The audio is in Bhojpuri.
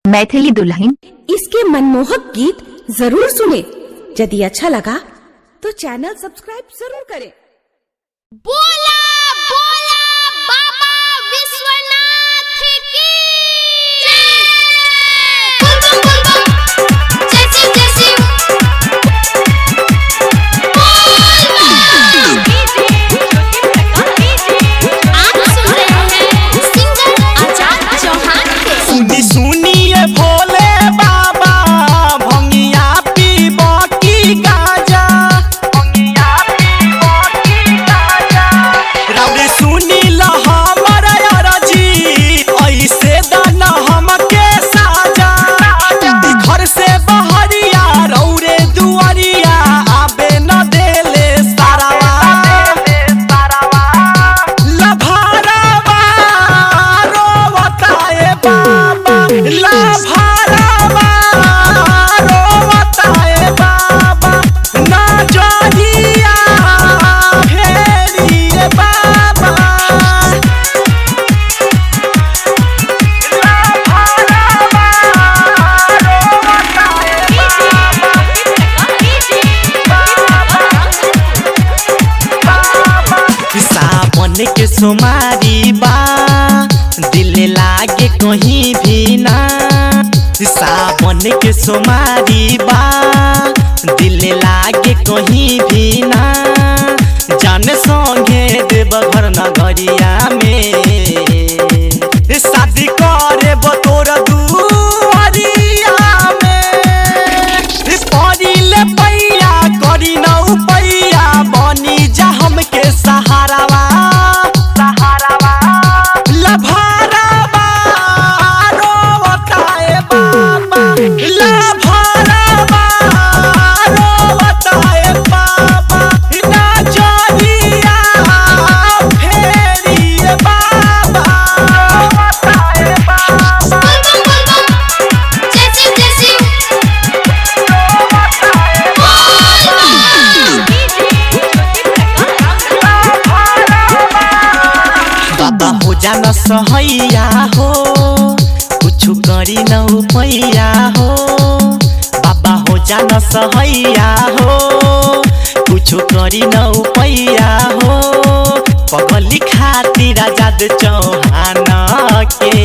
मैथिली दुल्हन। इसके मनमोहक गीत जरूर सुने। यदि अच्छा लगा तो चैनल सब्सक्राइब जरूर करें। बोला बोला बाबा विश्वनाथ की जय। बोल बम बोल बम, जय शिव जय शिव, बोल बम। आप सुन रहे हैं सिंगर आजाद चौहान के। सुनी सुनिए भोले बाबा, भंगिया पीब की गाजा, भंगिया पीब की गाजा। रवि सुनी ल हमर अरजी, ऐसे दाना हमके साजा। घर से बहरिया रौरे दुआरिया, आबे न देले सारावा। लभारावा रोवता ए बाबा, लभारावा रोवता ए बाबा, नजरिया फेरी ए बाबा। लभारावा रोवता ए सावन के सुमारी बा, दिल लागे कहीं भी ना। सावन के सुमारी बा, दिल लागे कहीं भी ना। जान संगे देवघर नगरिया में शादी करे तोर दुआरिया में। परिले पैया करी न उपैया, बनी जा हमके सहारावा, सहारावा। लभारावा रोवता ए बाबा, लभारावा रोवता ए बाबा, नजरिया फेरी ए बाबा, रोवता ए बाबा। बोल बम बोल बम, जय शिव जय शिव, बोल बम। बाबा हो जान सहैया हो, कुछ करी न उपैया हो। बाबा हो जान सहैया हो, कुछ करी न उपैया हो। पगली खातिर आजाद चौहान के